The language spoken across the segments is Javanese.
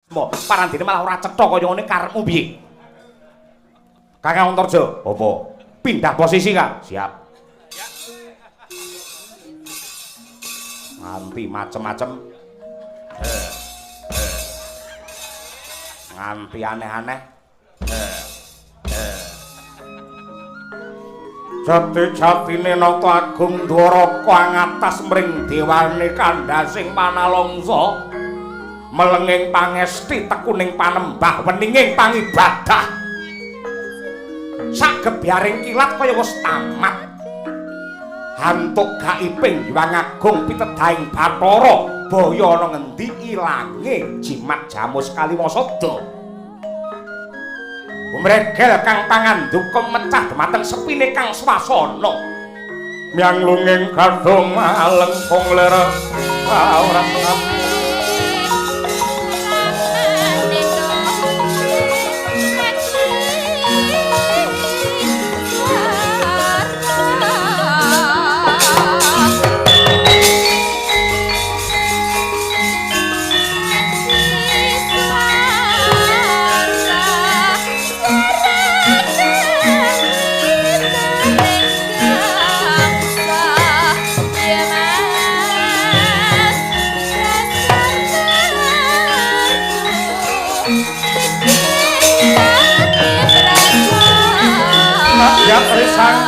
Parandene malah ora cetha kaya ngene karepmu piye? Kakang Antarja, apa? Pindah posisi, Kang. Siap. Nganti macem-macem. Nganti aneh-aneh. Jati-jatine Nata Agung Dwaraka angatas mring dewane kandhasing panalongsa. Melenging pangesti tekuning panembah weninging pangibadah. Sagebyaring kilat kaya wis tamat. Hantuk gaiping Hyang Agung pitedahing Bathara baya ana ngendi ilange jimat jamus kalimasada. Umregel kang panganduka mecah dhumateng sepine kang swasana. Myang lunging gadhung malengkung lir ora.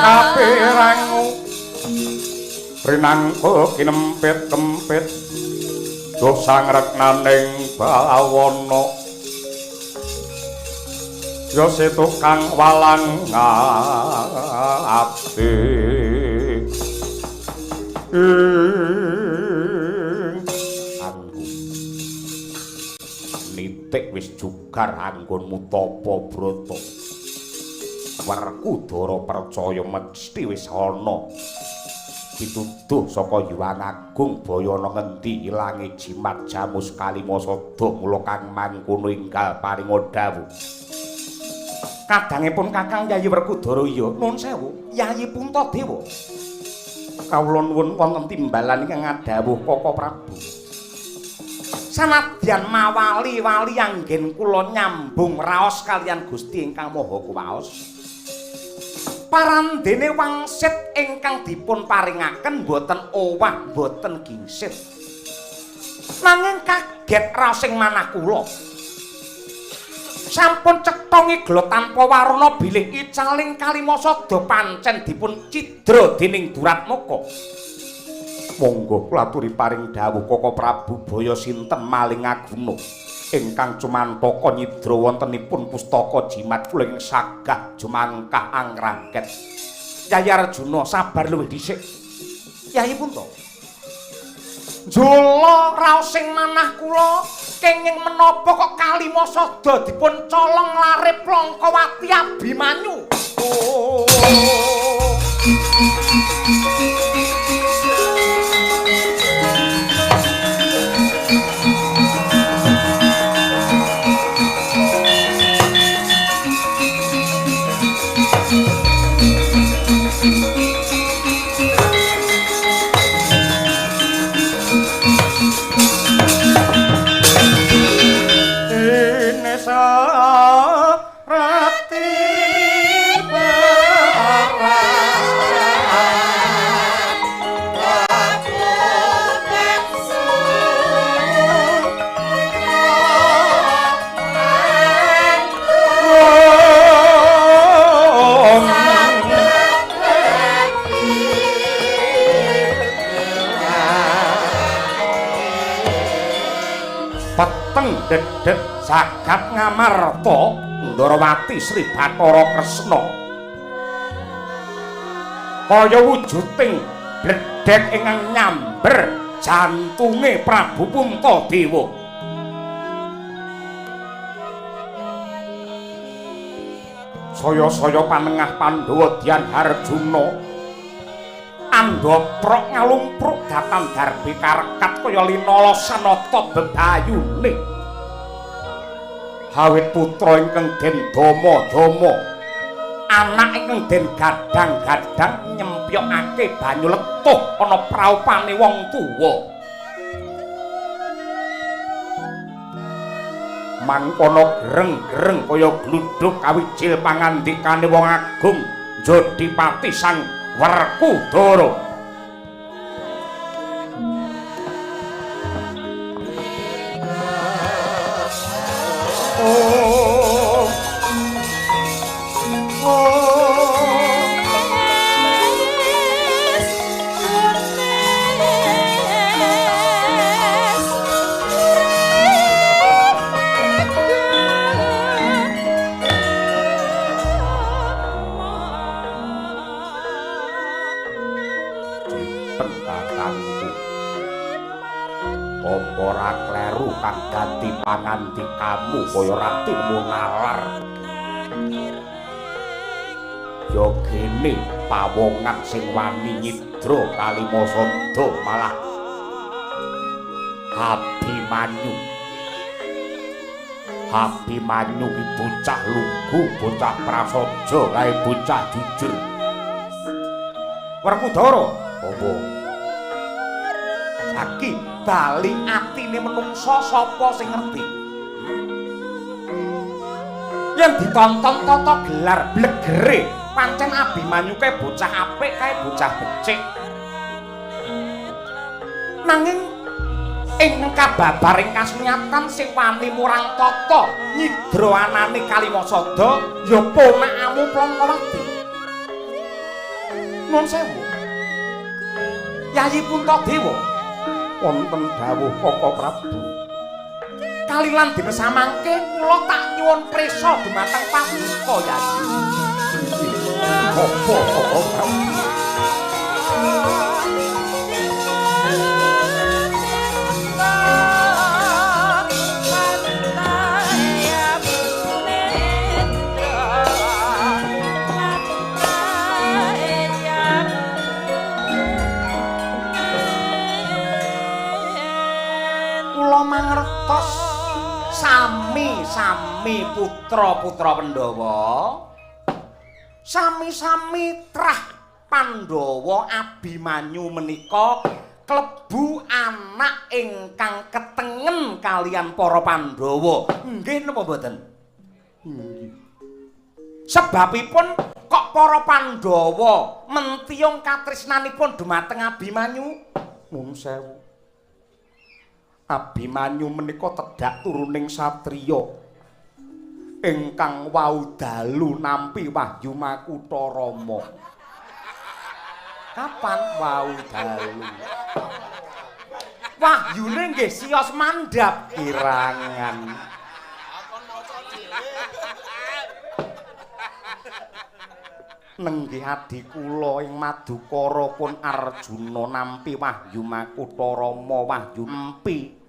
Kapirangu rinangka kinempit-kempit duh sangreknaning bawana ya setukang walang ngabdi anggo nitik wis jugar anggonmu tapa brata. Werkudara percaya mesti wis ana pituduh saka Hyang Agung baya ana ngendi ilange jimat jamus kalimasada mula kang mangkono enggal paringa dawuh. Kadangipun Kakang Yayi Werkudara iya nuwun sewu Yayi Puntadewa kawula nuwun wonten timbalan ingkang ngadhawuh Kaka Prabu. Sanadyan mawali-wali anggen kula nyambung raos kaliyan Gusti ingkang Maha Kuwaos. Parandene wangsit ingkang dipun paringaken boten owah boten gingsit. Nanging kaget raosing manah kula. Sampun cetha ngigla tanpa warna bilih icaling kalimasada pancen dipun cidra dening Duratmaka. Monggo kula aturi paring dawuh Kaka Prabu baya sinten maling aguna ingkang cumantaka nyidra wontenipun pustaka jimat kula ing sagah jumangkah angrangket. Yayi Arjuna sabar luwih dhisik. Yayi Punta. Njula raosing manah kula kenging menapa kok kalimasada dipun colong lare Plangkawati Abimanyu. Oh. Dedet jagat Ngamarta Ndorowati Sri Bathara Kresna kaya wujuding bledhek ingkang nyamber jantunge Prabu Puntadewa. Saya-saya panengah Pandhawa Dyan Harjuna andhoprok ngalumpruk datan darbe karekat kaya linala sanata bebayune. Hawit putra ingkang den dama-dama, anak ingkang den gadang-gadang nyempyokake banyu letuh ana praupane wong tuwa. Mangkono greng-greng kaya gluduk kawijil pangandikane wong agung Jodipati Sang Werkudara. Oh. Oh. Ora kleru kang dadi pangandikamu kaya ratimu nalar. Ya gene pawongan sing wani nyidra Kalimasada malah Abimanyu. Abimanyu ki bocah lugu, bocah prasaja, kae bocah jujur. Werkudara, apa? Saiki bali atine menungsa sapa sing ngerti? Yen ditonton tata gelar blegere, pancen Abimanyu kae bocah apik, kae bocah becik. Nanging ing kababaring kasunyatan sing wani murang tata nyidra anane Kalimasada ya ponakamu Plangkawati. Nuwun sewu. Yayi Puntadewa, wonten dawuh Kaka Prabu. Kalilan dina samangke kula tak nyuwun prisa dumateng paduka Yayi. Apa Kaka Prabu? Mangertos sami-sami putra-putra Pandhawa, sami-sami trah Pandhawa Abimanyu menika klebu anak ingkang ketengen kalian para Pandhawa. Nggih napa mboten? Nggih. Sebabipun kok para Pandhawa mentiyung katresnanipun dumateng Abimanyu? Nuwun sewu. Abimanyu menika tedhak turuning satriya ingkang wau dalu nampi wahyu makutha Rama. Kapan wau dalu? Wahyune nggih sios mandhap kirangan. Nenggih adi kula ing Madukara pun Arjuna nampi wahyu makutha Rama, wahyu empi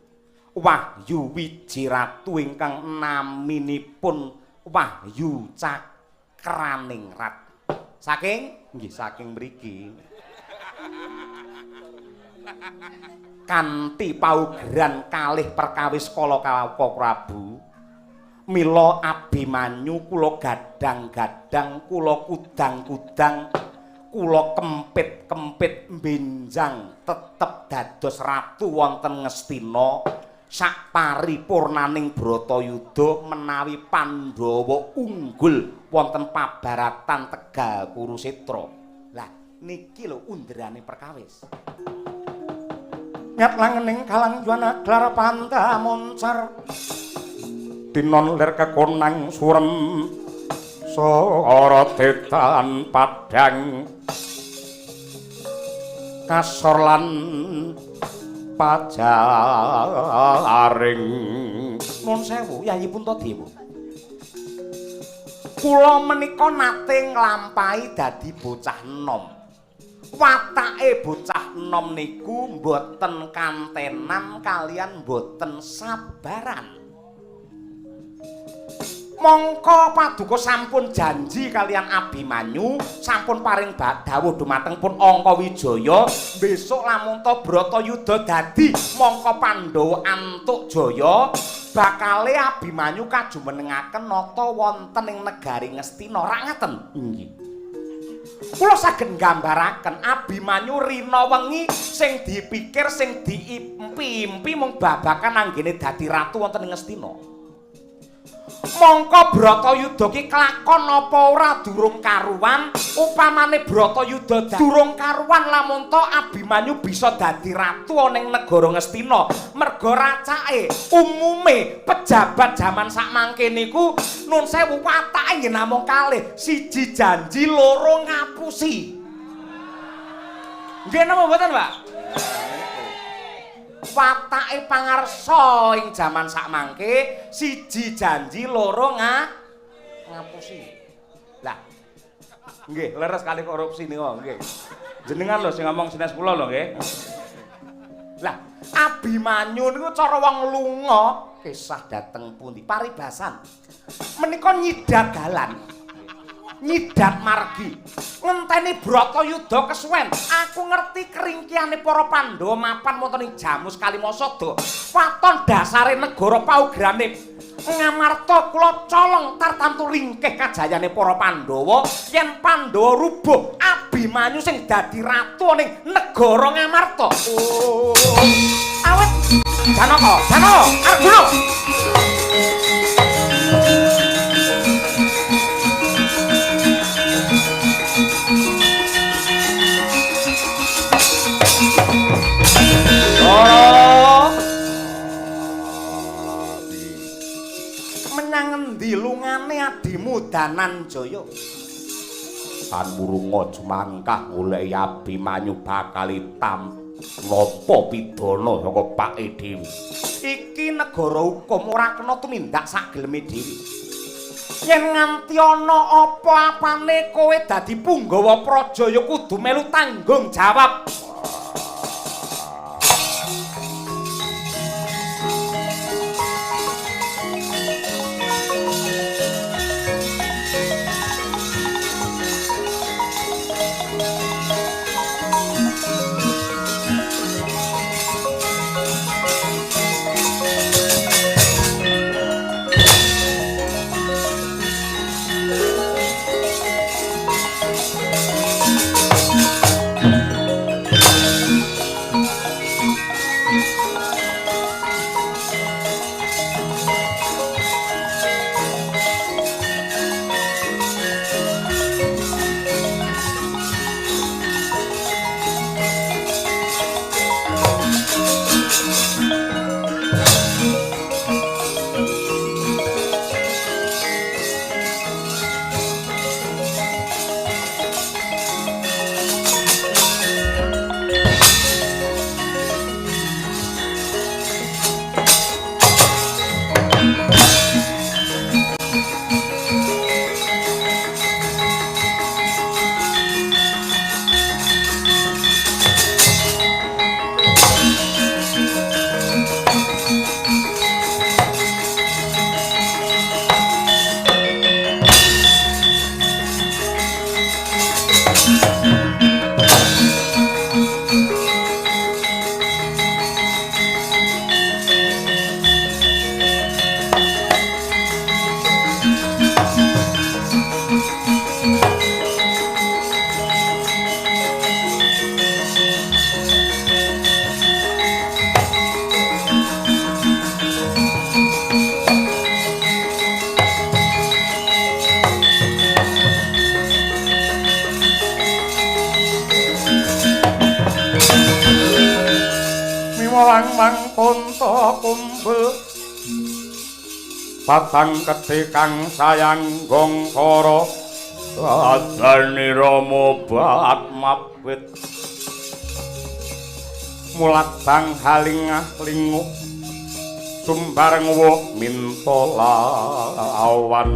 Wahyu Wijiratu ingkang naminipun Wahyu Cakraningrat. Saking nggih saking mriki. Kanthi paugeran kalih perkawis kala Kaka Prabu, mila Abimanyu kula gadang-gadang, kula kudang-kudang, kula kempit-kempit benjang tetep dados ratu wonten Ngastina sak paripurnaning Bratayuda menawi Pandhawa unggul wonten pabaratan Tegal Kurusetra. Lah niki lho underane perkawis. Nyat langening kalang yuwana glar pantamoncar tinon lir kekonang surem sora tetan padang kasor lan pajaring. Nuwun sewu Yayi Puntadewa, kula menika nate nglampahi dadi bocah enom. Watake bocah enom niku mboten kantenan kalian mboten sabaran. Mongko paduka sampun janji kalian Abimanyu, sampun paring dawuh dumateng pun Angkawijaya, besok lamun ta Bratayuda dadi mongko Pandhawa antuk jaya, bakale Abimanyu kajumenengaken nata wonten ing negari Ngastina. Rak ngaten? Nggih. Kula saged nggambaraken Abimanyu rina wengi sing dipikir sing diimpi-impi mung babagan anggene dadi ratu wonten ing Ngastina. Mongko Bratayuda ki kelakon apa ora durung karuan, upamane Bratayuda durung karuan lamun to Abimanyu bisa dadi ratu ana ing negara Ngastina. Merga racake umume pejabat jaman sakmangke niku nun sewu watake nggih namung kalih, siji janji, loro ngapusi. Nggih napa mboten, Pak? Watake pangarsa ing jaman sakmangke siji janji, loro ngapusi. Lah nggih leres kali korupsi niku nggih. Jenengan lho sing ngomong senes kula lho nggih. Lah Abimanyu niku cara wong lunga kisah dateng pundi paribasan. Menika nyidat dalan. Nyidat margi. Ngenteni Bratayuda kesuwen. Aku ngerti keringkihane para Pandhawa mapan wonten ing Jamus Kalimasada. Waton dasare negara paugrane Ngamarta kula colong tartamtu ringkih kajayane para Pandhawa. Yen Pandhawa rubuh, Abimanyu sing dadi ratu ning negara Ngamarta. Oh. Awit Janaka, Janaka, Arjuna. Menyang endi lungane adimu Dananjaya? Sanmurunga jumangkah goleki Abimanyu bakal nampa pidana saka pake dhewe. Iki negara hukum ora kena tumindak sak geleme dhewe. Yen nganti ana apa-apane kowe dadi punggawa praja ya kudu melu tanggung jawab. Patang kedhe kang sayang gongsara adane Rama Batmabit mulatang halingah linguk sumbar nguwuh minta lawan.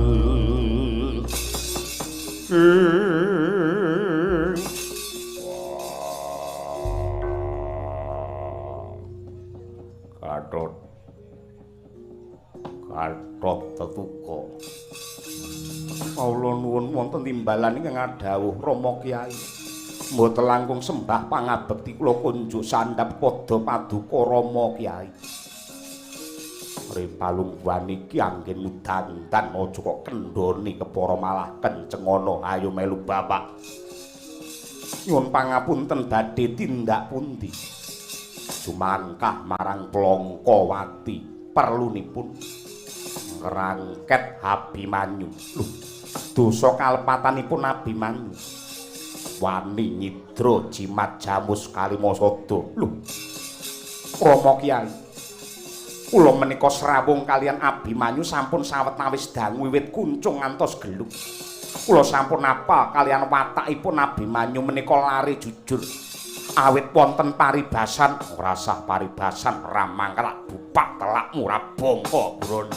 Gatot Gatot tetuka. Kawula nuwun wonten timbalan ingkang ngadhawuh Rama Kyai. Mboten langkung sembah pangabekti kula kunjuk sandhap padha paduka Rama Kyai. Ripalungguhan iki anggenmu dandan aja kok kendhoni kepara malah kencengana. Ayo melu bapak. Nyuwun pangapunten badhe tindak pundi? Jumangkah marang Plongkowati perlunipun. Ngrangket Abimanyu. Lho, dosa kalepatanipun Abimanyu. Wani nyidra jimat jamus Kalimasada. Lho, Rama Kyai, kula menika srawung kaliyan Abimanyu sampun sawetawis dangu wiwit kuncung ngantos geluk. Kula sampun apal kaliyan watakipun Abimanyu menika lare jujur. Awit wonten paribasan, ora sah paribasan ramangkelak bupak telakmu ra bangka bron.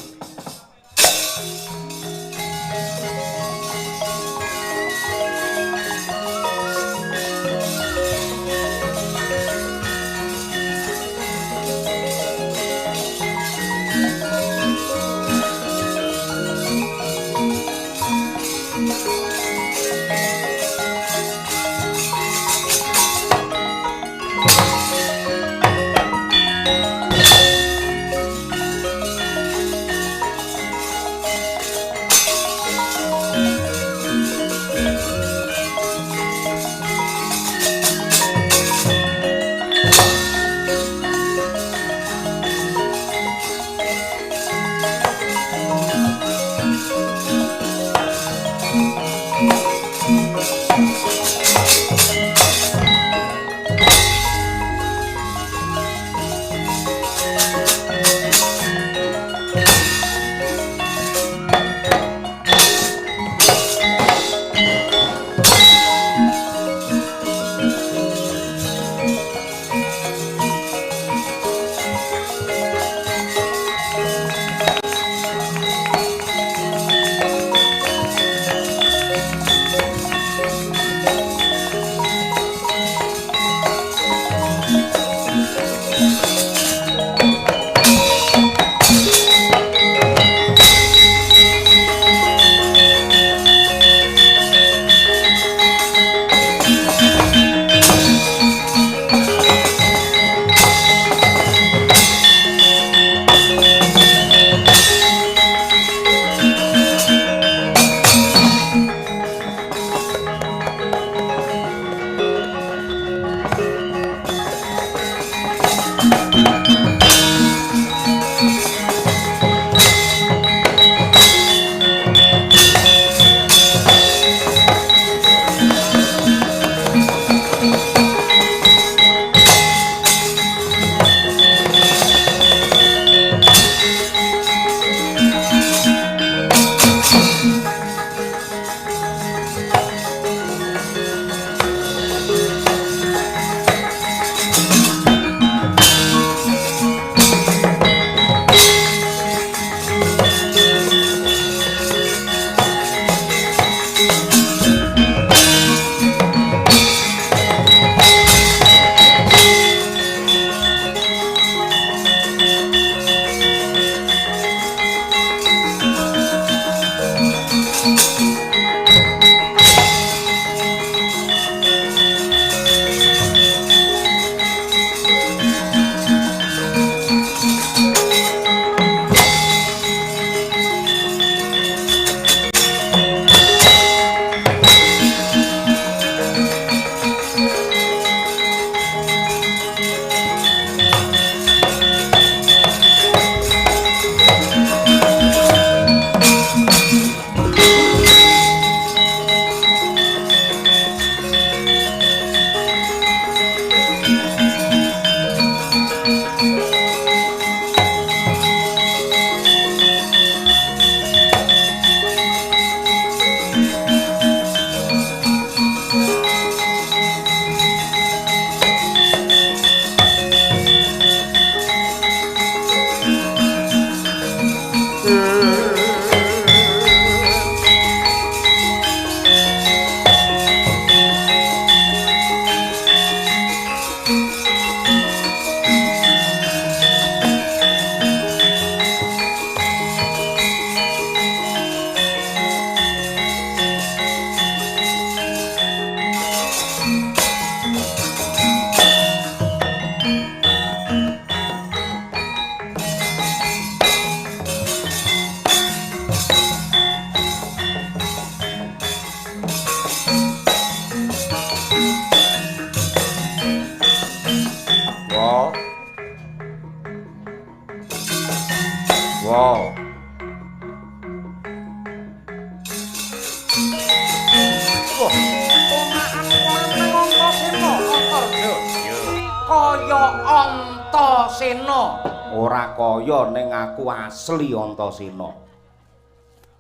Antasena. Ora kaya ning aku asli Antasena.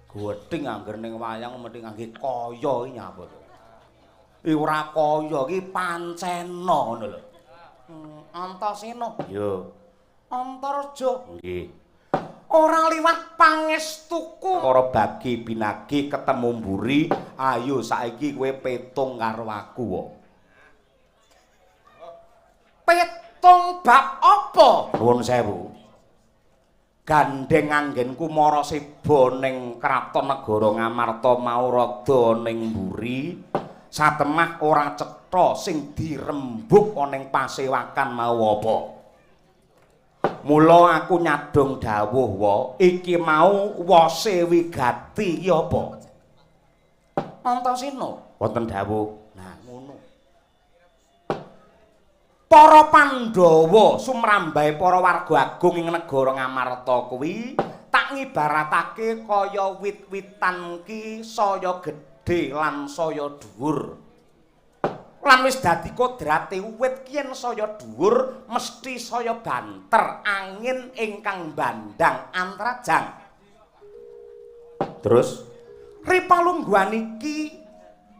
Gething angger ning wayang mesti ngangge kaya iki nyapa to. Iki ora kaya iki pancena ngono lho. Antasena. Iya. Antarja. Nggih. Ora liwat pangestuku para bagi binagi ketemu mburi, ayo saiki kowe petung karo aku wae. Petung bab apa? Nuwun sewu. Gandeng anggenku mara seba ning kraton negara Ngamarta mau rada ning mburi, satemah ora cetha sing dirembug ana ning pasewakan mau apa. Mula aku nyadong dawuh wa, iki mau wose wigati iki apa? Antasena wonten dawuh. Nah, ngono. Para Pandhawa sumrambahe para warga agung ing negara Ngamarta kuwi tak ngibaratake kaya wit-witan ki saya gedhe lan saya dhuwur. Lan wis dadi kodrate wit ki yen saya dhuwur mesti saya banter angin ingkang bandang antrajang. Terus ripalungguhan iki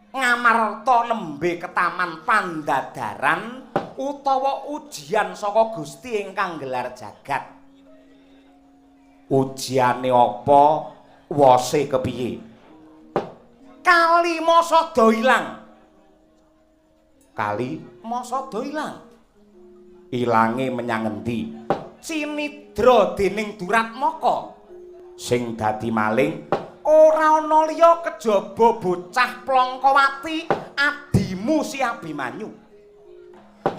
Ngamarta nembe ketaman pandadaran utawa ujian saka Gusti ingkang gelar jagat. Ujiane apa? Wose kepiye? Kalimasada ilang. Kalimasada ilang. Ilange menyang endi? Cinidra dening Duratmaka. Sing dadi maling ora ana liya kejaba bocah Plangkawati adimu si Abimanyu.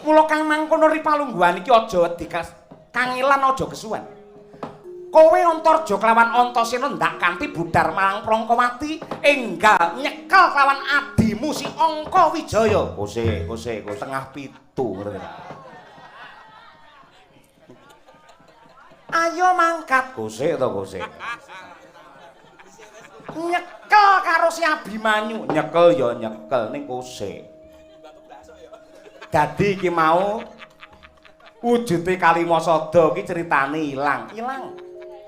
Mula kang mangkono ripalungguhan iki aja wedi kangelan aja kesuwen. Kowe Antarja kelawan Antasena ndak kanthi budar marang Plangkawati enggal nyekel kelawan adimu si Angka Wijaya. Kose, kose, kose tengah pitu ngono. Ayo mangkat kose to kose. Nyekel karo si Abimanyu, nyekel ya nyekel ning kose. Dadi iki mau wujude Kalimasada iki critane ilang, ilang.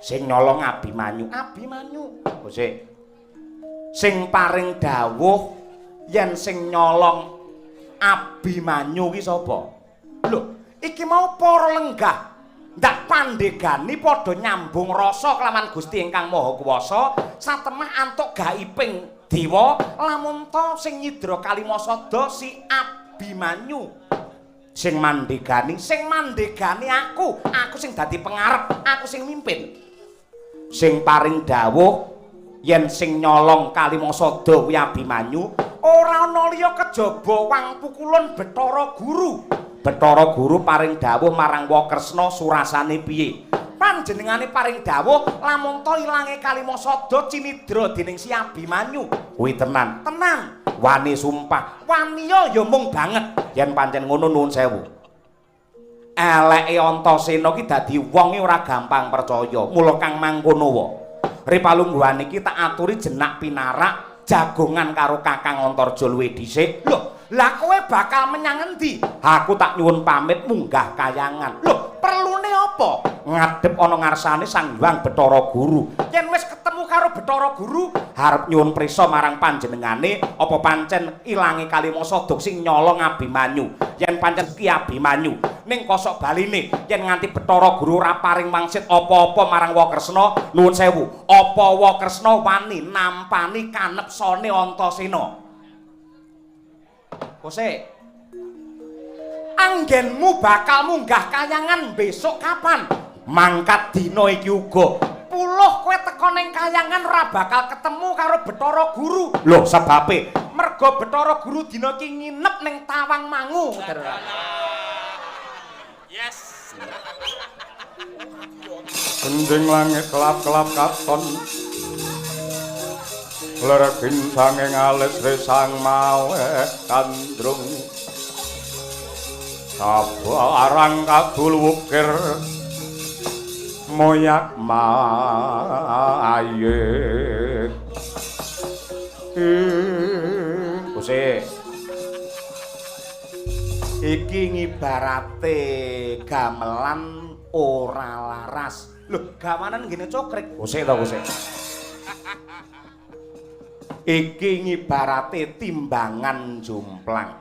Sing nyolong Abimanyu, Abimanyu. Kose. Sing paring dawuh yen sing nyolong Abimanyu ki sapa? Lho, iki mau para lenggah ndak pandegani padha nyambung rasa kelawan Gusti ingkang Maha Kuwasa, satemah antuk gaiping dewa lamun ta sing nyidra Kalimasada si Abimanyu. Sing mandegani, sing mandegani aku, aku sing dadi pengarep, aku sing mimpin. Sing paring dawuh yen sing nyolong Kalimasada kuwi Abimanyu, ora ana liya kejaba wang pukulun Bathara Guru. Bathara Guru paring dawuh marang Wakresna surasane piye? Panjenengane paring dawuh lamun ta ilange Kalimasada cinidra dening si Abimanyu. Kuwi tenan, tenan. Wani sumpah, waniya ya mung banget. Yen pancen ngono nuwun sewu. Eleke Antasena ki dadi wong ora gampang percaya. Mula kang mangkono wa. Ripalungguhan iki tak aturi jenak pinarak jagongan karo Kakang Antarja luwih dhisik. Lho, lah kowe bakal menyang endi? Aku tak nyuwun pamit munggah kayangan. Lho, perlune apa? Ngadep ana ngarsane Sang Hyang Bathara Guru. Yen wis ketemu karo Bathara Guru, arep nyuwun prisa marang panjenengane apa pancen ilange Kalimasada sing nyolong Abimanyu. Yen pancen ki Abimanyu, ning kosok baline yen nganti Bathara Guru ora paring wangsit apa-apa marang Wakresna, nuwun sewu, apa Wakresna wani nampani kanepsane Antasena? Kose, anggenmu bakal munggah kayangan besok kapan? Mangkat dina iki uga. Puluh kowe teko ning kayangan ora bakal ketemu karo Bathara Guru. Lho, sebabe mergo Bathara Guru dina iki nginep ning Tawang Mangu. Yes. Gending langit kelap-kelap katon. Lergin sanging alis resang mawe kandrung. Sabarang kadul wukir moyak maye. Kuse. Iki ngibarate gamelan ora laras. Lho, gawanan ngene cokrik. Kosek to, kosek. Iki ngibarate timbangan jomplang.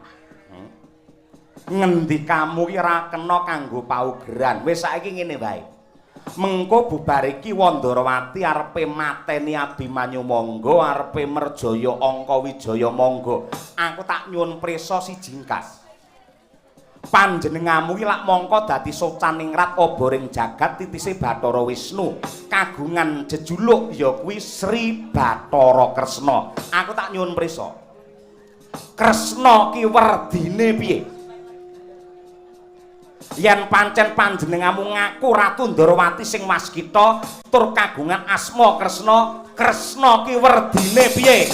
Ngendikamu ki ora kena kanggo paugeran. Wis saiki ngene wae. Mengko bubar iki Wandarawati arepe mateni Abimanyu monggo, arepe merjaya Angkawijaya monggo. Aku tak nyuwun prisa sijingkas. Panjenenganmu ki lak mongko dadi socaningrat oboring jagat titise Bathara Wisnu. Kagungan jejuluk ya kuwi Sri Bathara Kresna. Aku tak nyuwun prisa. Kresna ki werdine piye? Yen pancen panjenenganmu ngaku Ratu Ndarawati sing waskita tur kagungan asma Kresna, Kresna ki werdine piye?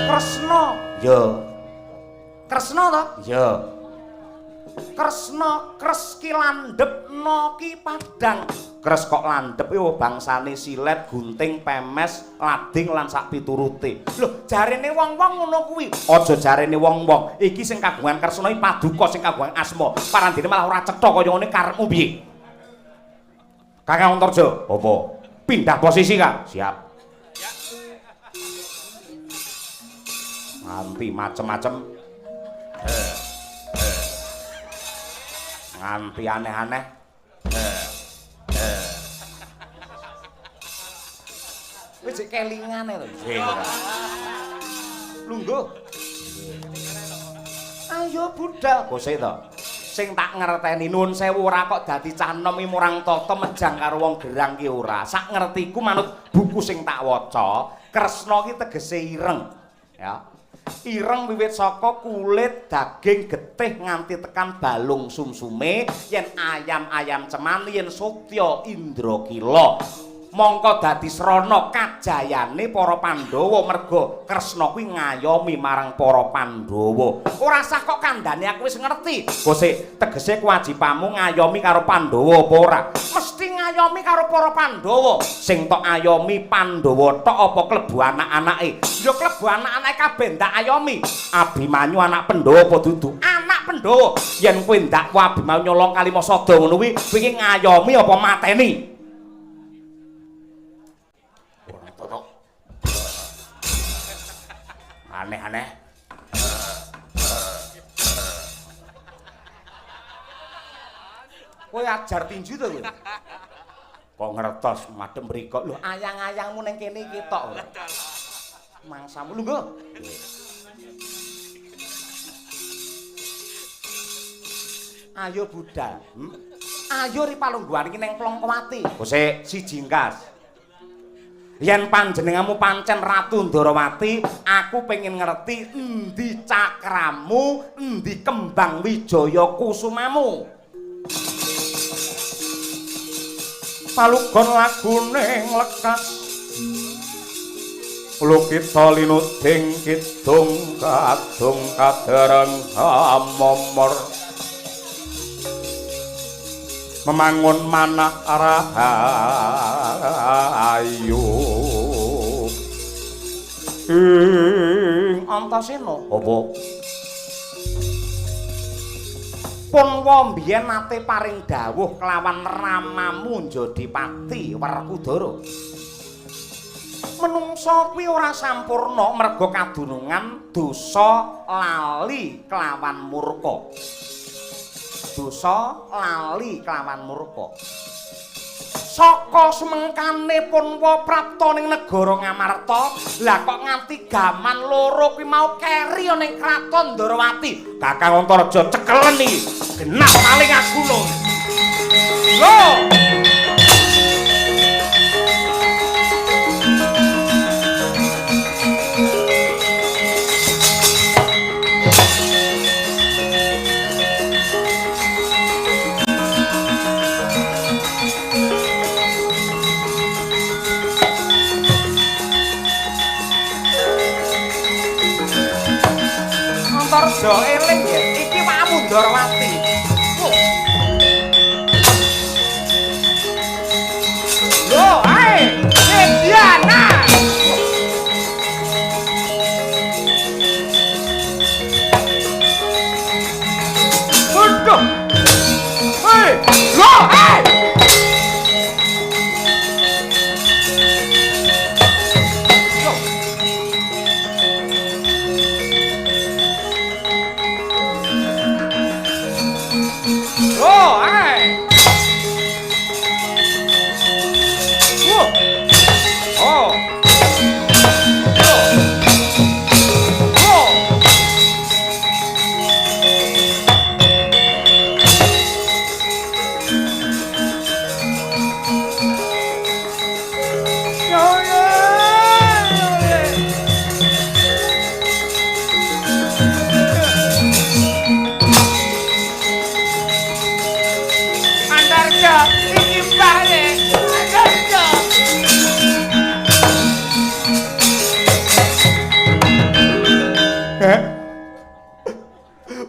Kresna, ya. Kresna to? Ya. Kresna kres ki landhep na ki padhang. Kres kok landhep iki bangsane silet, gunting, pemes, lading lan sak piturute. Lho, jarene wong-wong ngono kuwi. Aja jarene wong-wong. Iki sing kagungan Kresna iki paduka sing kagungan asma. Parandene malah ora cetha kaya ngene karepmu piye? Kakang Antarja, apa? Pindah posisi, Kang. Siap. Nganti macem-macem. Nganti aneh-aneh. Wis jek kelingane to. Lungguh. Ayo budal. Kose to. Sing tak ngerteni nuwun sewu ora kok dadi cah enom iki murang tata mejang karo wong gerang ki ora. Sak ngertiku manut buku sing tak waca, Kresna ki tegese ireng. Ya. Ireng wiwit saka kulit, daging, getih nganti tekan balung sumsume, yen ayam-ayam cemani, yen sotya indrakila. Mongko dadi srana kajayane para Pandhawa merga Kresna kuwi ngayomi marang para Pandhawa. Ora sah kok kandhane aku wis ngerti. Kose tegese kewajibanmu ngayomi karo Pandhawa apa ora? Mesti ngayomi karo para Pandhawa. Sing tok ayomi Pandhawa tok apa klebu anak-anake? Ya klebu anak-anake kabeh ndak ayomi. Abimanyu anak Pandhawa apa dudu? Anak Pandhawa. Yen kowe ndakwa Abimanyu nyolong Kalimasada ngono kuwi, kowe iki ngayomi apa mateni? Aneh-aneh. Kowe ajar tinju to kowe? Kok ngertos madhep mriko. Lho ayang-ayangmu ning kene iki tok. Mangsamu lungguh. Ayo budal. Ayo ri palungguhan iki ning Plongkowati. Kosek siji engkas. Yen panjenenganmu pancen Ratu Ndarawati, aku pengen ngerti endi cakramu, endi kembang wijaya kusumamu. Palugon lagune nglekas lukita linuding kidung kadung kadereng amomor memangun manah rahayu ing Antasena. Apa? Punwa mbiyen nate paring dawuh kelawan ramamu Njodipati Werkudara. Menungsa kuwi ora sampurna merga kadunungan dosa lali kelawan murka. Dosa lali kelawan murka. Saka sumengkane Punwa prapta ning negara Ngamarta, lah kok nganti gaman loro kuwi mau keri ning kraton Ndarawati. Kakang Antarja cekelen iki, genah paling aguna. Lho. Antarja eling ya, iki wakmu Ndarawati. Lho, ae.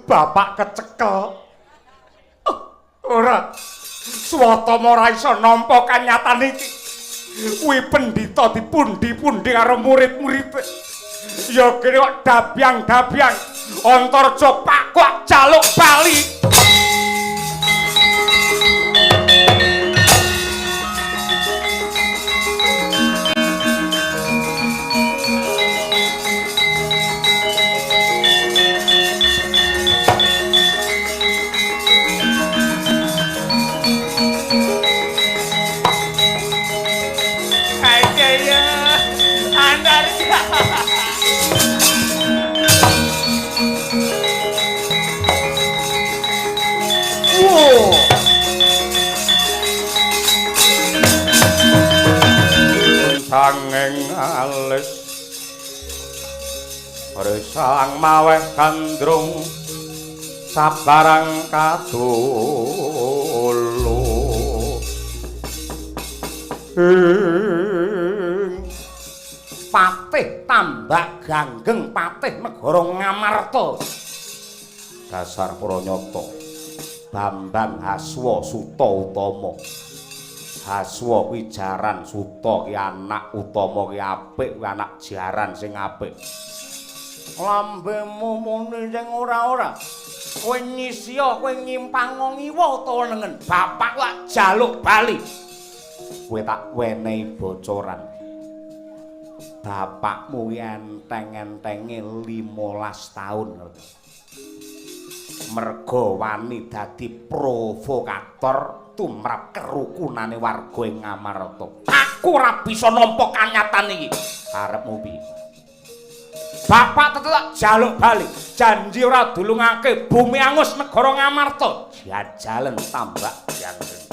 Bapak kecekel. Ora. Swatama ora iso nampa kanyatan iki. Kuwi pendhita dipundi-pundi karo murid-muride. Ya kene kok dabyang-dabyang Antarja pakok jaluk bali. Sanging alis resang maweh gandrung sabarang kadulu ing patih Tambak Ganggeng patih negara Ngamarta. Dasar pranyata Bambang Haswa Suta Utama. Haswa kuwi jaran, Suta ki anak, Utama ki apik, kuwi anak jaran sing apik. Lambemu muni sing ora-ora. Kowe nyisia, kowe nyimpang ngiwa utawa nengen. Bapak kok jaluk bali. Kowe tak wenehi bocoran. Bapakmu ki enteng-entenge 15 taun. Merga wani dadi provokator tumrap kerukunane warga ing Ngamarta. Aku ora bisa nampa kanyatan iki. Karepmu piye? Bapak tetep jaluk bali. Janji ora dulungake bumi angus negara Ngamarta. Jajalen Tambak Ganggeng.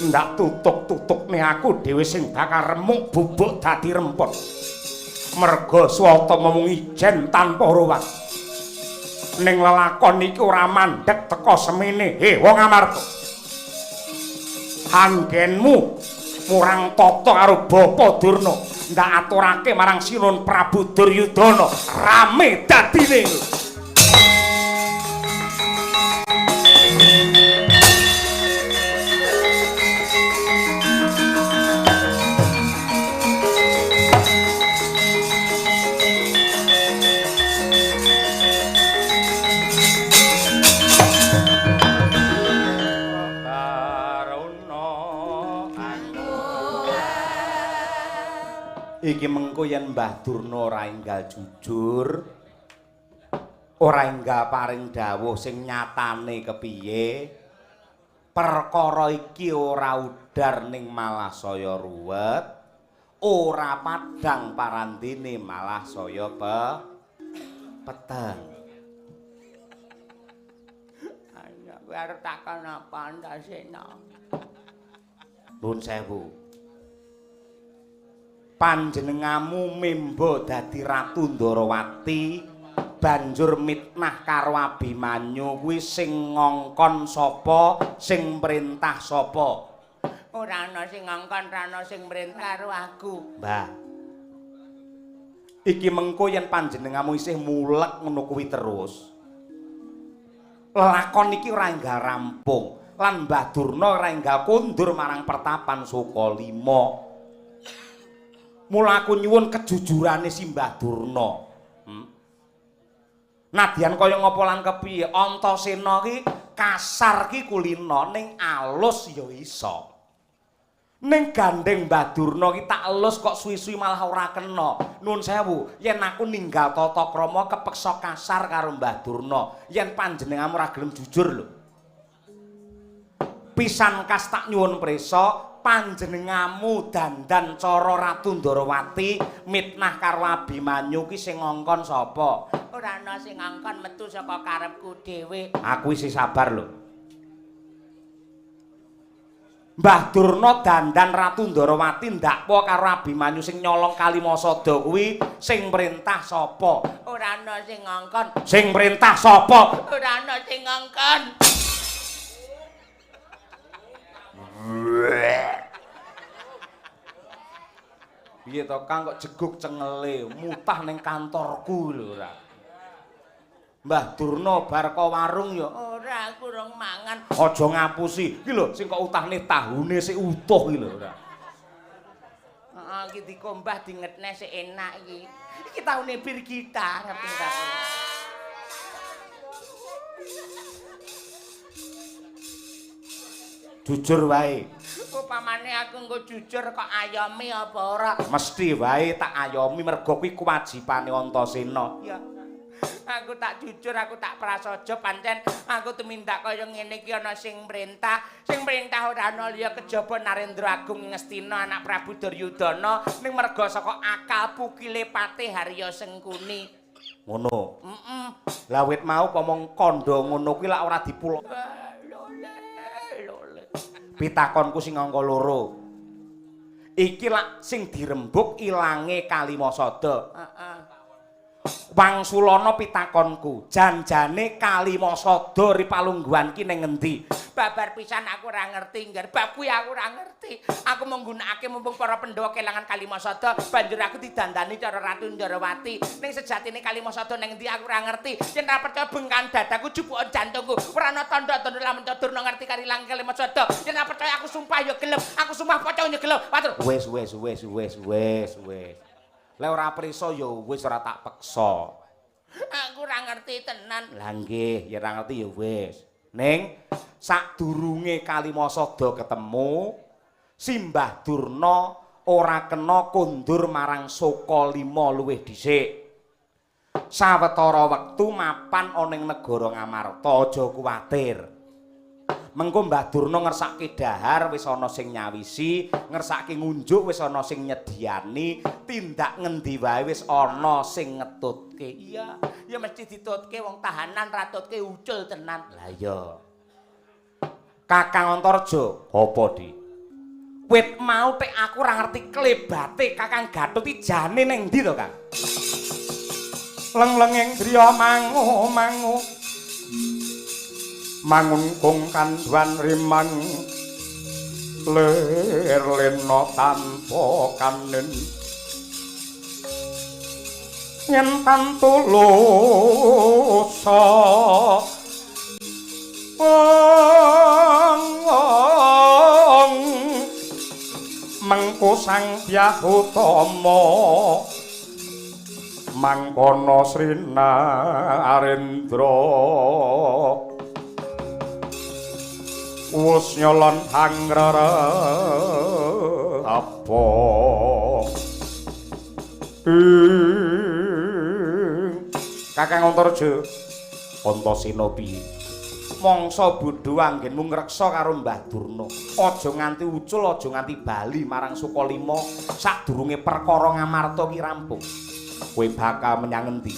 Ndak tutuk-tutukne aku dhewe sing bakal remuk bubuk dadi rempon. Merga swata mung ijen tanpa ruwat. Ning lelakon iki ora mandhek teka semene. He wong Amarta. Anggenmu murang tata karo Bapa Durna ndak aturake marang Sinun Prabu Duryudana. Rame dadine. Iki mengko yen Mbah Durna ora enggal jujur, ora enggal paring dawuh sing nyatane kepiye, perkara iki ora udar ning malah saya ruwet, ora padhang parandene malah saya peteng. Ayo kowe arep takon apa Antasena? Nuwun sewu. Panjenengamu membo dadi Ratu Ndorowati banjur mitnah karo Abimanyu kuwi sing ngongkon sapa, sing mrintah sapa? Ora ana sing ngongkon, ora ana sing mrintah karo aku. Mbah, iki mengko yen panjenengamu isih mulek ngono kuwi terus, lelakon iki ora enggal rampung lan Mbah Durna ora enggal kondur marang pertapan Sukalima. Mula aku nyuwun kejujurane si Mbah Durna. Nadyan kaya ngapa lan kepiye, Antasena ki kasar ki kulina ning alus ya iso. Ning gandeng Mbah Durna ki tak elus kok suwi-suwi malah ora kena. Nuwun sewu, yen aku ninggal tata krama kepeksa kasar karo Mbah Durna, yen panjenenganmu ora gelem jujur lho. Pisan kas tak nyuwun prisa, panjenengamu dandan cara Ratu Ndorowati mitnah karo Abimanyu ki sing ngongkon sapa? Ora ana sing ngongkon, metu saka karepku dhewe. Aku isih sabar lho. Mbah Durna dandan Ratu Ndorowati ndakwa karo Abimanyu sing nyolong Kalimasada kuwi sing mrintah sapa? Ora ana sing ngongkon. Sing mrintah sapa? Ora ana sing ngongkon. Piye to Kang kok jeguk cengele mutah ning kantorku lho ora. Mbah Durna bar ka warung ya ora, aku rong mangan. Aja ngapusi. Iki lho sing kok utahne tahune sik utuh iki lho ora. Heeh, iki dikombah dingetne sik enak iki. Iki tahune Birgita ngerti ta. Jujur wae. Upamane aku nggo jujur kok ayomi apa ora? Mesti wae tak ayomi mergo kuwi kewajibane Antasena. Ya. Aku tak jujur, aku tak prasaja pancen aku tumindak kaya ngene iki ana sing mrintah. Sing mrintah ora ana liya kejaba Narendra Agung Ngastina anak Prabu Duryudana ning merga saka akal pukile Patih Harya Sengkuni. Ngono. Heeh. Lah wit mau pomong kandha ngono kuwi lak ora dipulok. Pitakonku sing angka 2. Iki lak sing dirembug ilange Kalimasada. Heeh. Wangsulana pitakonku, janjane Kalimasada ripalungguhan ki ning ngendi? Babar pisan aku ora ngerti, ngger. Bab kuwi aku ora ngerti. Aku menggunakake mumpung para Pandhawa kelangan Kalimasada, banjur aku didandani cara Ratu Ndorowati. Ning sejatine Kalimasada ning ngendi aku ora ngerti. Yen ora percaya bengkan dadaku jupukan jantungku. Ora ana tandha-tandha lamun Durna ngerti karilang Kalimasada. Yen ora percaya aku sumpah ya gelem, aku sumpah pocong ya gelem. Matur. Wis wis wis wis wis wis. Lek ora prisa ya wis ora tak peksa. Aku ora ngerti tenan. Lah nggih, ya ora ngerti ya wis. Ning sadurunge Kalimasada ketemu, Simbah Durna ora kena kondur marang Sukalima luwih dhisik. Sawetara wektu mapan ana ing negara Ngamarta, aja kuwatir. Mengko Mbah Durna ngersake dahar wis ana sing nyawisi, ngersake ngunjuk wis ana sing nyediani, tindak ngendi wae wis ana sing ngetutke. Iya, ya mesti ditutke wong tahanan ratutke ucul tenan. Lah iya. Kakang Antarja, apa Di? Wit mau tek aku ora ngerti klebate Kakang Gatot iki jane ning ndi to, Kang? Leng-lenging griya mangu-mangu mangun kung kandhuan rimang lir lena tanpa kanin yen tantulusa wong mengko Sang Dyah Utama mangkono Sri Narendra wus nyolon hangrara apa. Kakang Antarja, Antasena piye? Mangsa bodho anggenmu ngreksa karo Mbah Durna. Aja nganti ucul, aja nganti bali marang Sukalima sadurunge perkara Ngamarta ki rampung. Kowe bakal menyang endi?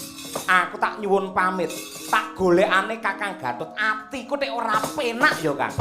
Aku tak nyuwun pamit, tak golekane Kakang Gatot. Atiku tek ora penak ya, Kang.